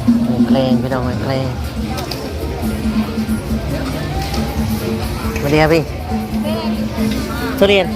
หอยแครงพี่น้อง หอยแครง สวัสดีครับพี่ ทุเรียน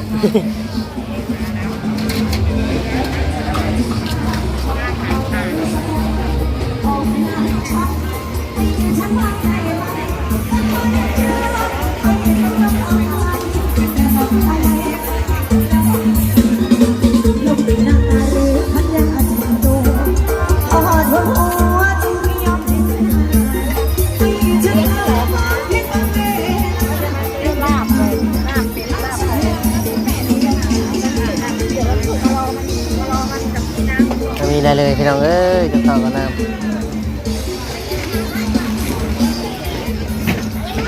บ่ມີอะไรเลยพี่น้องเอ้ย กับข้าวกับน้ำ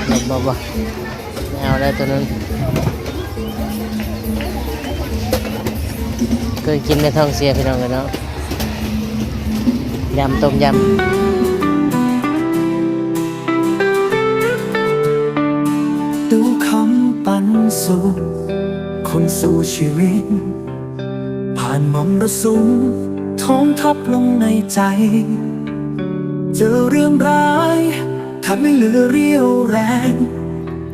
บ่ บ่ บ่ ไม่เอาแล้วตัวนั้น เคยกินแต่ท้องเสียพี่น้องเอ้ยเนาะ ยำ ต้มยำ ตู้คำปันสุข คนสู้ชีวิต ผ่านมรสุม ถมทับลงในใจ เจอเรื่องร้าย แทบไม่เหลือเรี่ยวแรง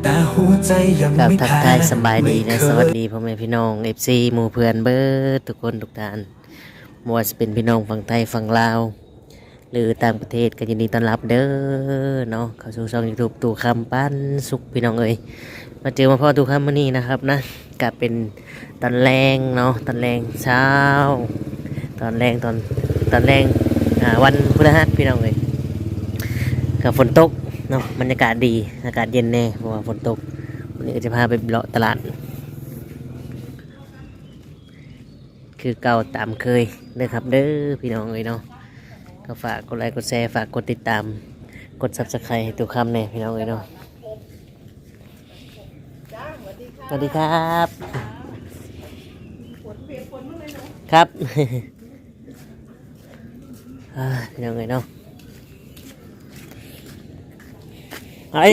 แต่หัวใจยัง ครับ ไม่ ทัก แพ้ ทายสำบายดี และ ไม่เคย สวัสดีพ่อแม่พี่น้อง เอฟซี หมู่เพื่อนเบิดทุกคนทุกท่าน บ่ว่าสิเป็นพี่น้องฝั่งไทยฝั่งลาว หรือต่างประเทศ ก็ยินดีต้อนรับเด้อเนาะ เข้าสู่ช่องยูทูบ ตู้คำปันสุข พี่น้องเอ้ย มาเจอมาพ้อตู้คำมื้อนี้นะครับนะ ก็เป็นตอนแลงเนาะ ตอนแลงเช้า ตอนแลง ตอน ตอนแลง อ่า วันพฤหัส พี่น้องเอ้ย ก็ฝนตกเนาะ บรรยากาศดี อากาศเย็นแน่ เพราะว่าฝนตก วันนี้ก็จะพาไปเลาะตลาด คือเก่าตามเคยเด้อครับเด้อ พี่น้องเอ้ยเนาะ ก็ฝากกดไลค์กดแชร์ ฝากกดติดตาม กดซับสไครบ์ให้ตู้คำแน่พี่น้องเอ้ยเนาะ สวัสดีครับ ครับ อ่า พี่น้องเอ้ยเนาะ ไอ้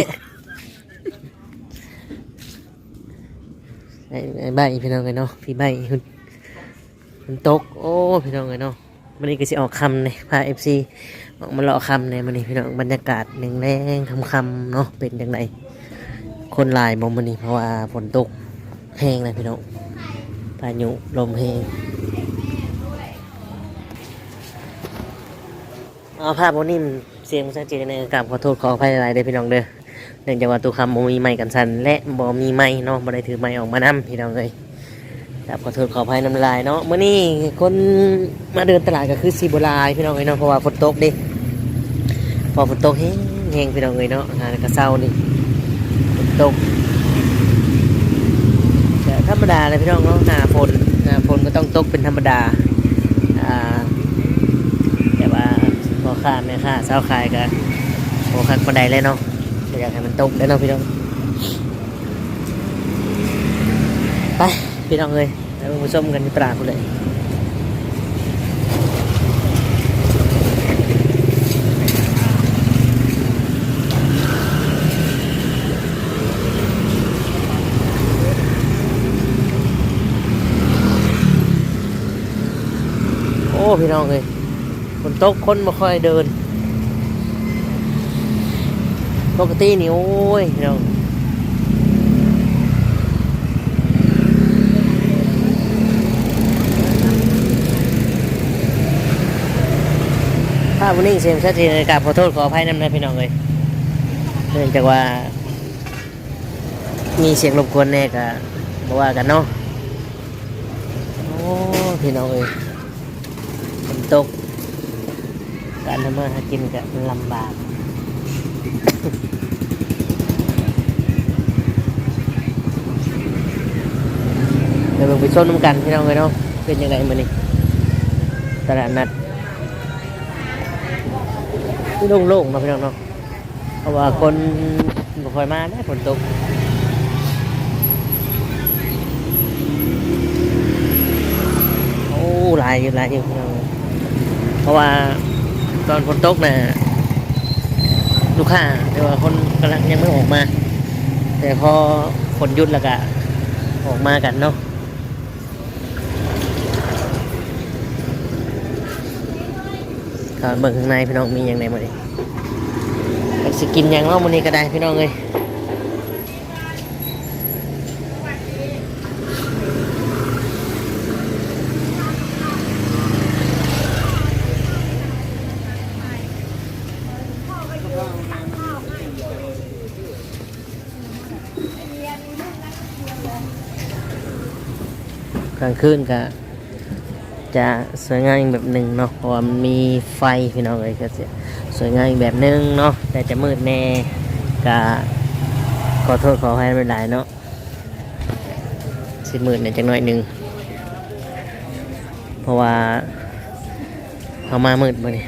ไอ้ ไอ้ใบ้พี่น้องเอ้ยเนาะ พี่ใบ้ ฝนตก โอ้ พี่น้องเอ้ยเนาะ มื้อนี้ก็สิออกค่ำนี่ พา เอฟซี ออกมาเลาะค่ำแหน่มื้อนี้พี่น้อง บรรยากาศแลงๆ ค่ำๆ เนาะ เป็นจั่งใด คนหลายบ่มื้อนี้ เพราะว่าฝนตกแฮงนะพี่น้อง พายุลมแฮง เอาภาพบ่นิ่ม เสียงบ่ชัดเจนแหน่ กราบขอโทษขออภัยหลายๆ เด้อพี่น้องเด้อ เนื่องจากว่าตู้คำบ่มีไมค์กันสั่น และบ่มีไมค์เนาะ บ่ได้ถือไมค์ออกมานำพี่น้องเอ้ย กราบขอโทษขออภัยนำหลายๆ เนาะ มื้อนี้คนมาเดินตลาดก็คือสิบ่หลายพี่น้องเอ้ยเนาะ เพราะว่าฝนตกเด้ พอฝนตกแฮงๆ พี่น้องเอ้ยเนาะ หาก็เซานี่ ฝนตก ก็ธรรมดาแหละพี่น้องเนาะ หน้าฝน หน้าฝนก็ต้องตกเป็นธรรมดา อ่า แต่ว่าพ่อค้าแม่ค้าชาวขายก็บ่คักปานใดเลยเนาะ บ่อยากให้มันตกเด้อเนาะพี่น้อง ไป พี่น้องเอ้ย ไปเบิ่งไปชมกันอยู่ตลาดพู้นเลย โอ้ พี่น้องเอ้ย ฝนตกคนบ่ค่อยเดิน ปกตินี่ โอ้ย พี่น้อง ภาพมื้อนี้เสียงชัดเจน กราบขอโทษขออภัยนำนะพี่น้องเอ้ย เนื่องจากว่ามีเสียงรบกวนแหน่ก็บ่ว่ากันเนาะ โอ้ พี่น้องเอ้ย ฝนตก การทำมาหากินก็ลำบาก เดี๋ยวเบิ่งไปชมนำกันพี่น้องเอ้ยเนาะ เป็นจั่งใดมื้อนี้ ตลาดนัด คือโล่งๆ เนาะพี่น้องเนาะ เพราะว่าคนบ่ค่อยมาเด้ ฝนตก โอ้ หลายอยู่ หลายอยู่พี่น้อง เพราะว่าตอนฝนตกน่ะ ลูกค้า หรือว่าคนกำลังยังไม่ออกมา แต่พอฝนหยุดแล้วก็ออกมากันเนาะ ຕອນເບິ່ງຂ້າງໃນພີ່ນ້ອງ ມີຫຍັງແດ່ມື້ນີ້ ຈັກຊິກິນຫຍັງເນາະມື້ນີ້ກໍໄດ້ພີ່ນ້ອງເອີຍ. ກາງຄືນກະຈະສວຍງາມອີກແບບໜຶ່ງເນາະ ເພາະວ່າມັນມີໄຟພີ່ນ້ອງເອີຍ ກະຊິສວຍງາມອີກແບບໜຶ່ງເນາະ ແຕ່ຈະມືດແດ່ ກະຂໍໂທດຂໍອະໄພຫຼາຍໆເນາະ ຊິມືດແດ່ຈັກໜ້ອຍໜຶ່ງ ເພາະວ່າເຮົາມາມືດມື້ນີ້.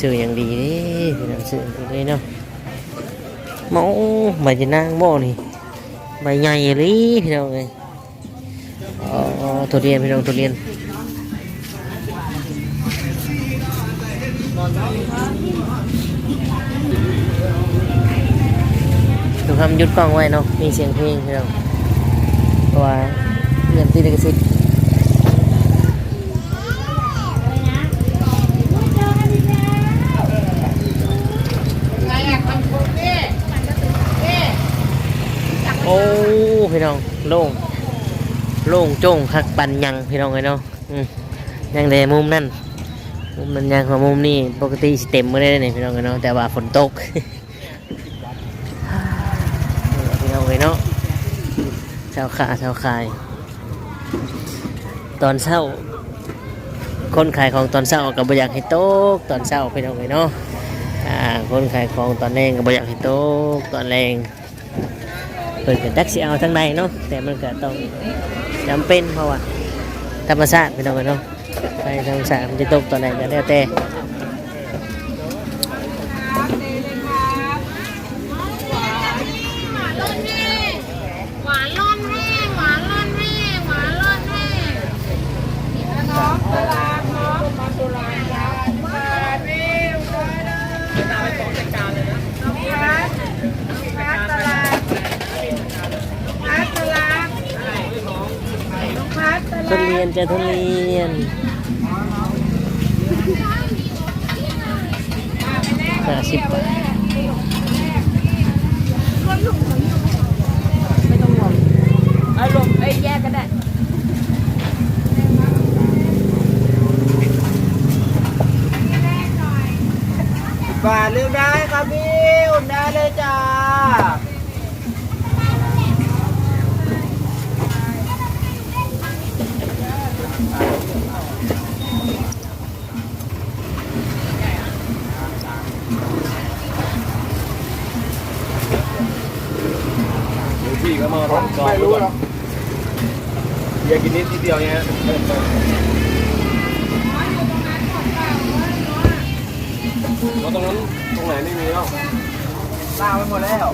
ຊື້ຫຍັງດີເດ້ພີ່ນ້ອງ ຊື້ຫຍັງດີເນາະ ໂອ້ ໃບຍະນາງບໍ່ນີ້ ໃບໃຫຍ່ອີ່ຫຼີພີ່ນ້ອງເອີຍ. ອໍ ທຸລຽນພີ່ນ້ອງ ທຸລຽນ ທຸກຄຳຢຸດກ້ອງໄວ້ເນາະ ມີສຽງເພງພີ່ນ້ອງ ເພາະວ່າເລື່ອງຕິດລິຂະສິດ. ໂອ້ ພີ່ນ້ອງ ໂລ່ງ ໂລ່ງໂຈ້ງຄັກປານຫຍັງພີ່ນ້ອງເອີຍເນາະ. ອືມ ຍັງແຕ່ມຸມນັ້ນ ມຸມນັ້ນຍັງ ເພາະມຸມນີ້ປົກກະຕິຊິເຕັມໝົດເດ້ນີ້ພີ່ນ້ອງເອີຍເນາະ ແຕ່ວ່າຝົນຕົກ ພີ່ນ້ອງເອີຍເນາະ ຊາວຄ້າຊາວຂາຍ ຕອນເຊົ້າ ຄົນຂາຍຂອງຕອນເຊົ້າກໍບໍ່ຢາກໃຫ້ຕົກຕອນເຊົ້າພີ່ນ້ອງເອີຍເນາະ ອາ ຄົນຂາຍຂອງຕອນແລງກໍບໍ່ຢາກໃຫ້ຕົກຕອນແລງ. ເພິ່ນກໍຈັກຊິເອົາທາງໃດເນາະ ແຕ່ມັນກໍຕ້ອງຈຳເປັນ ເພາະວ່າທຳມະຊາດພີ່ນ້ອງເອີຍເນາະ ໄຟທຳມະຊາດມັນຈະຕົກຕອນໃດກໍແລ້ວແຕ່. ທຸລຽນຈ້າ ທຸລຽນ ຫ້າສິບບາດ ໄປລົງ ເອີຍ ແຍກກໍໄດ້. ບາດເລືອກໄດ້ຄັບພີ່ ອຸ່ນໄດ້ເລີຍຈ້າ. พี่ก็มารอบสอง ไม่รู้หรอก เบียร์กินนิดเดียวเนี้ย เพราะตรงนั้น ตรงไหนไม่มีแล้ว ลากไปหมดแล้ว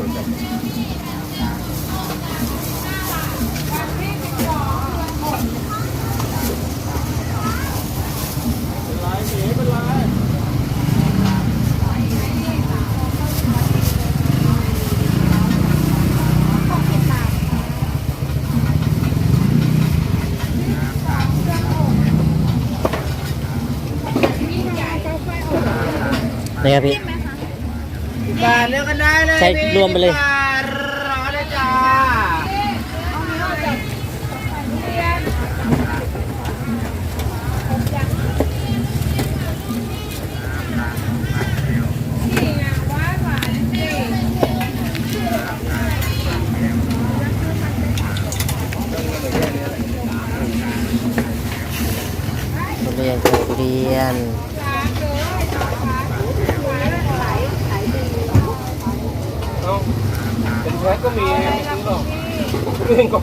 นี่ครับพี่ บาทเลือกกันได้เลย ใช้รวมไปเลย พี่บาท รอเลยจ้า ทุเรียน ทุเรียน เอ้า เป็นแพ็คก็มี ไม่ซื้อหรอก เองก็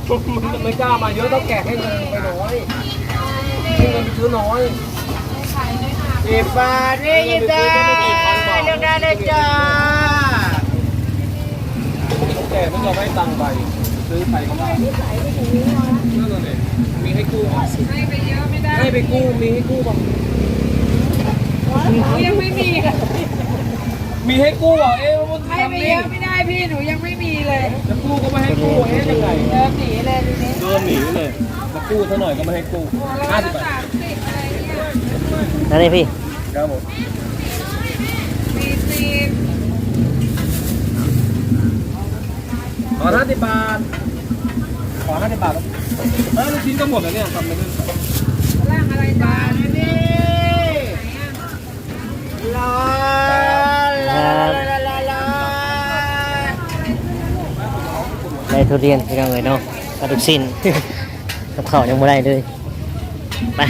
ไม่กล้ามาเยอะ เท่าแก่ให้เงินไปน้อย ให้เงินไปซื้อน้อย สิบบาท นี่ ยี่สิบ เลือกได้เลยจ้า เท่าแก่ไม่ยอมให้ตังค์ไป ซื้อใครก็ได้ นั่นน่ะสิ มีให้กู้เปล่า ให้ไปเยอะไม่ได้ ให้ไปกู้ มีให้กู้เปล่า หนูยังไม่มี มีให้กู้เหรอ เอ๊ะ ให้ไปเยอะไม่ได้พี่ หนูยังไม่ ກູ້ກໍບໍ່ໃຫ້ກູ້ ເຮັດຈັ່ງໃດ? ເດີນໜີເລີຍ ມາກູ້ຊະໜ້ອຍກໍບໍ່ໃຫ້ກູ້. ຫ້າສິບບາດ ອັນນີ້ພີ່ ຄັບຜົມ ສີ່ສິບ ຂໍຫ້າສິບບາດ ຂໍຫ້າສິບບາດ. ເອີ ລູກຊິ້ນກໍໝົດແລ້ວເນຍ ຄຳໜຶ່ງ. ໄດ້ທຸລຽນພີ່ນ້ອງເອີຍເນາະ ກັບລູກຊິ້ນ ກັບເຂົ້າຍັງບໍ່ໄດ້ເລີຍ. ໄປ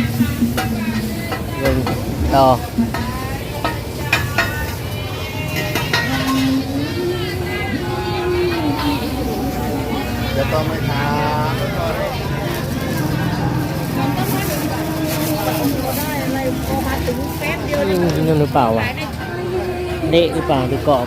ເບິ່ງຕໍ່. ດຽວຕໍ່ໄໝຄະ ຍັງຫຼືເປົ່າວະ? ເລະຫຼືເປົ່າ ຫຼືກອບ?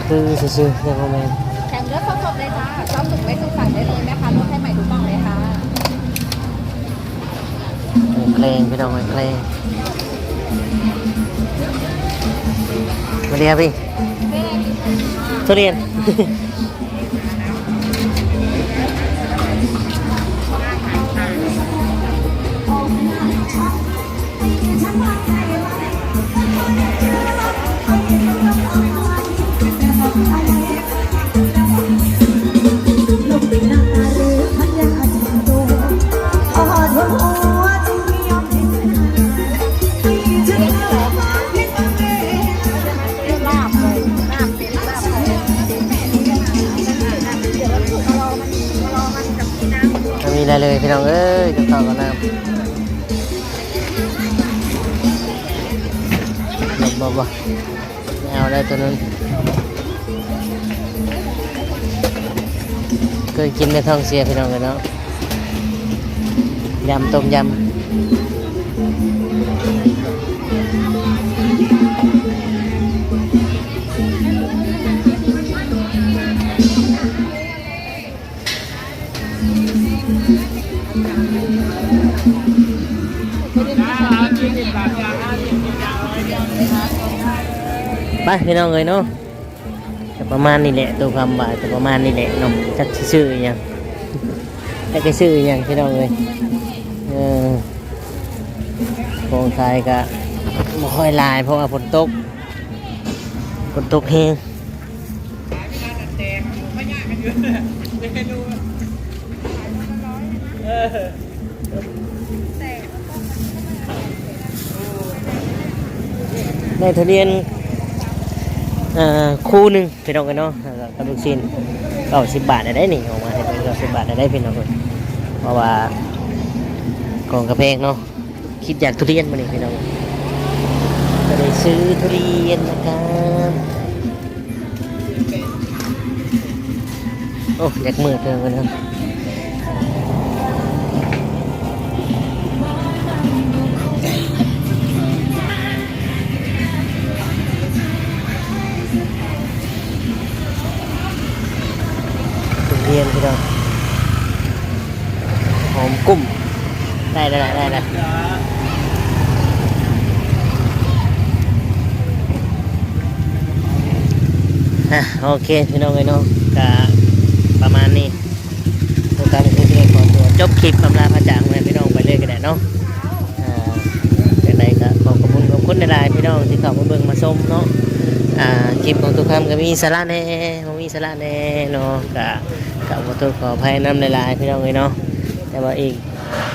ຄືຊື່ໆ ຍັງບໍ່ແມ່ນ. ແຖມເລືອກສດໆ ເລີຍຈ້າ ຊອບສຸກໄມ່ສຸກສັ່ງໄດ້ເລີຍ ແມ່ຄ້າລົດໃຫ້ໃໝ່ທຸກກ່ອງເລີຍຄ່ະ. ແມງແຄງພີ່ນ້ອງ ແມງແຄງ. ສະຫວັດດີຄັບພີ່ ທຸລຽນ. ບໍ່ມີໄດ້ເລີຍພີ່ນ້ອງເອີຍ ກັບເຂົ້າກັບນ້ຳ. ບໍ່ ບໍ່ ບໍ່ ບໍ່ເອົາແລ້ວໂຕນັ້ນ ເຄີຍກິນແຕ່ທ້ອງເສຍພີ່ນ້ອງເອີຍເນາະ. ຍຳ ຕົ້ມຍຳ. ໄປພີ່ນ້ອງເອີຍເນາະ ກໍປະມານນີ້ແຫຼະ ໂຕຄຳຫວາຍກໍປະມານນີ້ແຫຼະເນາະ. ຈັກຊິຊື້ອີ່ຫຍັງ ຈັກຊິຊື້ອີ່ຫຍັງພີ່ນ້ອງເອີຍ. ເອີ ຂອງຂາຍກໍບໍ່ຄ່ອຍຫຼາຍ ເພາະວ່າຝົນຕົກ ຝົນຕົກແຮງ. ໄດ້ທຸລຽນ ເອີ ຄູ່ໜຶ່ງພີ່ນ້ອງເອີຍເນາະ ແລ້ວກໍກັບລູກຊິ້ນ. ເກົ້າສິບບາດໄດ້ນີ້ ອອກມາໃຫ້ເບິ່ງ ເກົ້າສິບບາດໄດ້ພີ່ນ້ອງເອີຍ ເພາະວ່າຂອງກະແພງເນາະ. ຄິດຢາກທຸລຽນມື້ນີ້ພີ່ນ້ອງ ກໍໄດ້ຊື້ທຸລຽນນະຄັບ. ໂອ້ ຢາກມືດເດີ ທຸລຽນພີ່ນ້ອງ ຫອມກຸ້ມ. ໄດ້ແລ້ວ ໄດ້ແລ້ວ ອ່ະ ໂອເຄພີ່ນ້ອງເອີຍເນາະ ກະປະມານນີ້. ໂຕຄຳກໍຊິໄດ້ຂໍຕົວຈົບຄລິບອຳລາພາຈາກແມ່ພີ່ນ້ອງໄປເລີຍກໍໄດ້ເນາະ. ອ່າ ຈັ່ງໃດກໍຂໍຂອບຄຸນ ຂອບຄຸນຫຼາຍໆ ພີ່ນ້ອງທີ່ເຂົ້າມາເບິ່ງມາຊົມເນາະ. ອ່າ ຄລິບຂອງໂຕຄຳກໍມີສາລະແດ່ ບໍ່ມີສາລະແດ່ເນາະ ກະ ກະຂໍໂທດຂໍອະໄພນຳຫຼາຍໆ ພີ່ນ້ອງເອີຍເນາະ. ແຕ່ວ່າອີກ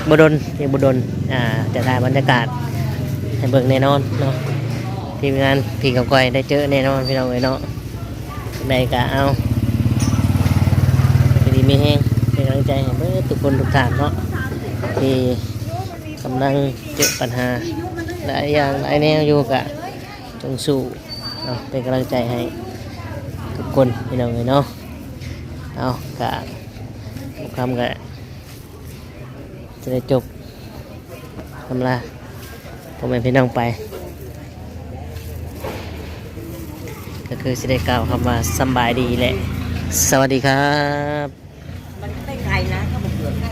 ບໍ່ດົນ ອີກບໍ່ດົນ ອ່າ ຈະຖ່າຍບັນຍາກາດໃຫ້ເບິ່ງແນ່ນອນເນາະ. ທີມງານພີ່ກັບກ້ອຍໄດ້ເຈີແນ່ນອນ ພີ່ນ້ອງເອີຍເນາະ. ຈັ່ງໃດກໍເອົາ ຢູ່ດີມີແຮງ ເປັນກຳລັງໃຈໃຫ້ເບິດທຸກຄົນທຸກທ່ານເນາະ ທີ່ກຳລັງເຈີປັນຫາຫຼາຍຢ່າງຫຼາຍແນວຢູ່ ກະຈົ່ງສູ້ເນາະ ເປັນກຳລັງໃຈໃຫ້ທຸກຄົນ ພີ່ນ້ອງເອີຍເນາະ. ເອົາ ກະ ຄຳກະຈະໄດ້ຈົບ ຄຳລາ ພໍ່ແມ່ພີ່ນ້ອງໄປ ກະຄືຊິໄດ້ກ່າວຄຳວ່າ ສຳບາຍດີ ແລະ ສະຫວັດດີຄັບ. ມັນໄປໄກນະ ເຂົາບໍ່ເກືອໄກ.